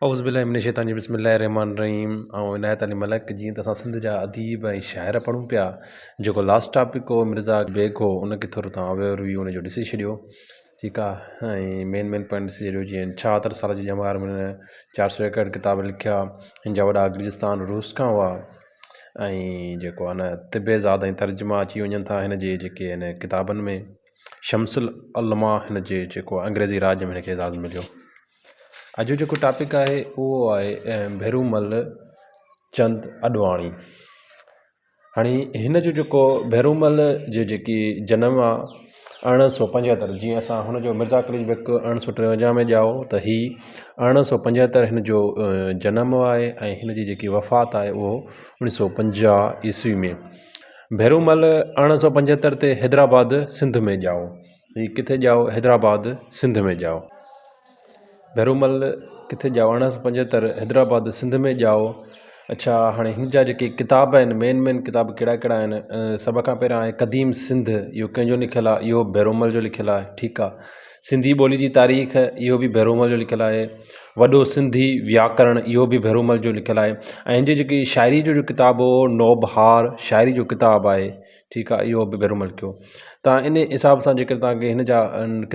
اعوذ بالله من الشيطان الرجيم بسم الله الرحمن الرحيم آئون عنايت علي ملڪ جيئن ته اسان سنڌ جا اديب ۽ شاعر پڙهون پيا جيڪو لاسٽ ٽاپڪ هو مرزا بيگ هو ان کي ٿورو توهان اوور ويو ان جو ڏسي ڇڏيو ٺيڪ آ ۽ مين مين پوائنٽ ڏسي ڇڏيو جيئن 76 سال جي ڄمار ۾ هن 461 ڪتاب لکيا هن جا وڏا گرجستان روس کان هئا ۽ جيڪو آ نه طب زاد ۽ ترجما اچي وڃن ٿا هن جي جيڪي هن ڪتابن ۾ شمس العلماء هن جي جيڪو انگريزي راڄ ۾ هن کي اعزاز مليو اڄ جو جيڪو ٽاپڪ آهي اهو آهي ڀيرومل چند اڏواڻي هاڻي هن جو جيڪو ڀيرومل جو جيڪي جنم آهي 1875 جيئن اسان هن جو مرزا قليچ بيگ 1853 ۾ ڄائو ته هي 1875 هن جو جنم آهي ۽ هن جي جيڪي وفات آهي اهو 1950 عيسوي ۾ ڀيرومل 1875 تي حيدرآباد سنڌ ۾ ڄائو هي ڪٿي ڄائو حيدرآباد سنڌ ۾ ڄائو. ڀيرومل ڪٿي ڄائو 1875 حيدرآباد سنڌ ۾ ڄائو. اڇا هاڻي هن جا جيڪي ڪتاب آهن مين مين ڪتاب ڪهڙا ڪهڙا آهن سڀ کان پهريان آهي قديم سنڌ اهو ڪنهن جو لکيل آهي اهو ڀيرومل جو لکيل آهي ٺيڪ آهي سنڌي ٻولي جي تاريخ اهو به ڀيرومل جو لکيل آهي وڏو سنڌي وياڪرڻ اهو به ڀيرومل جو لکيل آهي ۽ هن جي جيڪي شاعري جو جو ڪتاب هو نوبهار شاعري جو ڪتاب آهي ٺيڪ آ اهو به ڀيرو ملڪيو تان ان حساب سان جيڪر تان کي هن جا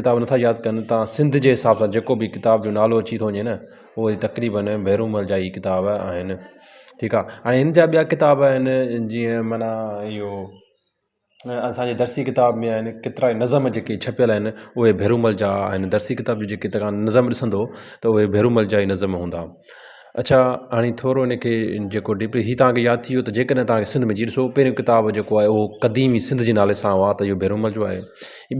ڪتاب نٿا ياد ڪن تان سنڌ جي حساب سان جيڪو به ڪتاب جو نالو اچي ٿو وڃي نه اهي تقريبن ڀيرومل جا ئي ڪتاب آهن ٺيڪ آ هاڻي هن جا ٻيا ڪتاب آهن جيئن معنيٰ اهو اسانجي درسي ڪتاب ۾ آهن ڪيترا ئي نظم جيڪي ڇپيل آهن اهي ڀيرومل جا آهن درسي ڪتاب جا جيڪي تان نظم ڏسندو ته اهي ڀيرومل جا ئي نظم هوندا اڇا هاڻي ٿورو ان کي جيڪو ڊيپ هي توهان کي ياد ٿي ويو ته جيڪڏهن توهان کي سنڌ ۾ جي ڏسو پهريون ڪتاب جيڪو آهي اهو قديمي سنڌ جي نالي سان هئا ته اهو ڀيرومل جو آهي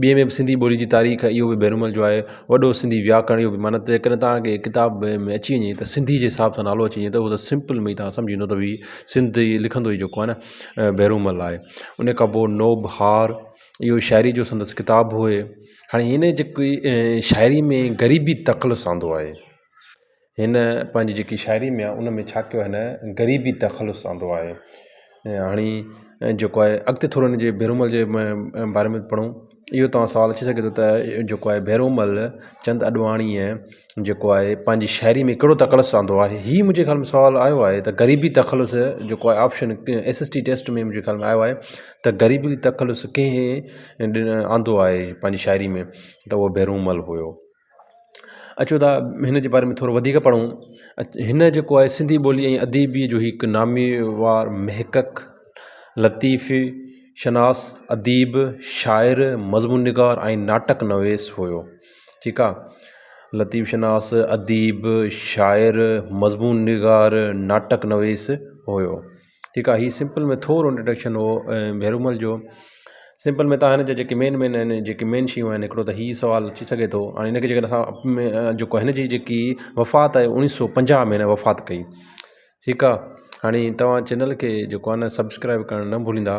ٻئي ۾ به سنڌي ٻولي جي تاريخ اهو به ڀيرومل جو آهي وڏو سنڌي وياڪرڻ اهو به معنيٰ جيڪڏهن توهان کي ڪتاب ۾ اچي وڃي ته سنڌي جي حساب سان نالو اچي وڃي ته اهو ته سمپل ۾ ئي توهان سمجهي ويندو ته هي سنڌ لکندو ئي جيڪو آهي نه ڀيرومل آهي ان کان پوء نوبهار اهو شاعري جو سندس ڪتاب هو هاڻي هن جيڪي شاعري ۾ غريبي تخلص آندو آهي هن پنهنجي جيڪي شاعري ۾ آهي ان ۾ ڇا ڪيو آهي هن غريبي تخلص آندو آهي هاڻي جيڪو آهي اڳتي ٿورو هن جي ڀيرومل جي باري ۾ پڙهون اهو توهان سوال اچي سگهي ٿو ته جيڪو آهي ڀيرومل چند اڏواڻيء جيڪو آهي پنهنجي شاعري ۾ ڪهڙو تخلص آندو آهي هي منهنجي خيال ۾ سوال آيو آهي ته غريبي تخلص جيڪو آهي option S S T test ۾ منهنجي خيال ۾ آيو آهي ته غريبي تخلص ڪنهن آندو آهي پنهنجي شاعري ۾ ته اهو ڀيرومل هيو اچو ته هن جي باري ۾ ٿورو وڌيڪ پڙهون هن جيڪو آهي سنڌي ٻولي ۽ اديبي جو هڪ ناميوار محقق لطيفي شناس اديب شاعر مضمون نگار ۽ ناٽڪ نويس هيو ٺيڪ آهي لطيف شناس اديب شاعر مضمون نگار ناٽڪ نويس هيو ٺيڪ آ هي سمپل ۾ ٿورو انٽروڊڪشن هو ڀيرومل جو سمپل ۾ تان هن جا جيڪي مين مين آهن جيڪي مين شيون آهن هڪڙو ته هي سوال اچي سگهي ٿو هاڻي هن کي جيڪڏهن اسان جيڪو هن جي جيڪي وفات آهي 1950 ۾ هن وفات ڪئي ٺيڪ آ هاڻي توهان چينل کي جيڪو آهي نه سبسڪرائب ڪرڻ نه ڀليندا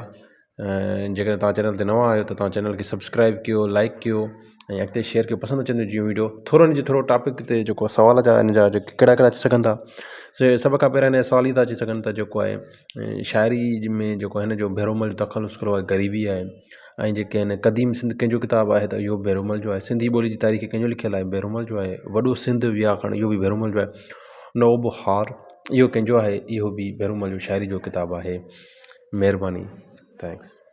جيڪڏهن توهان چينل تي نوان آهيو ته توهان چينل کي سبسڪرائب ڪيو لائڪ ڪيو ۽ اڳتي شيئر ڪيو پسند اچن ٿيون ويڊيو ٿورو ان جي ٿورو ٽاپڪ تي جيڪو سوال جا ان جا جيڪي ڪهڙا ڪهڙا اچي سگهن ٿا سي سڀ کان پهريان ان جا سوال ئي ٿا اچي سگهن ته جيڪو آهي شاعري ۾ جيڪو هن جو ڀيرومل جو تخلص ڪهڙو آهي غريبي آهي ۽ جيڪي آهن قديم سنڌ ڪنهن جو ڪتاب آهي ته اهو ڀيرومل جو آهي سنڌي ٻولي جي تاريخ ڪنهن جو لکيل آهي ڀيرومل جو آهي وڏو سنڌ وياڪرڻ اهو به ڀيرومل جو آهي نوب هار اهو ڪنهن جو آهي اهو به ڀيرومل جو شاعري جو ڪتاب آهي مهرباني thanks.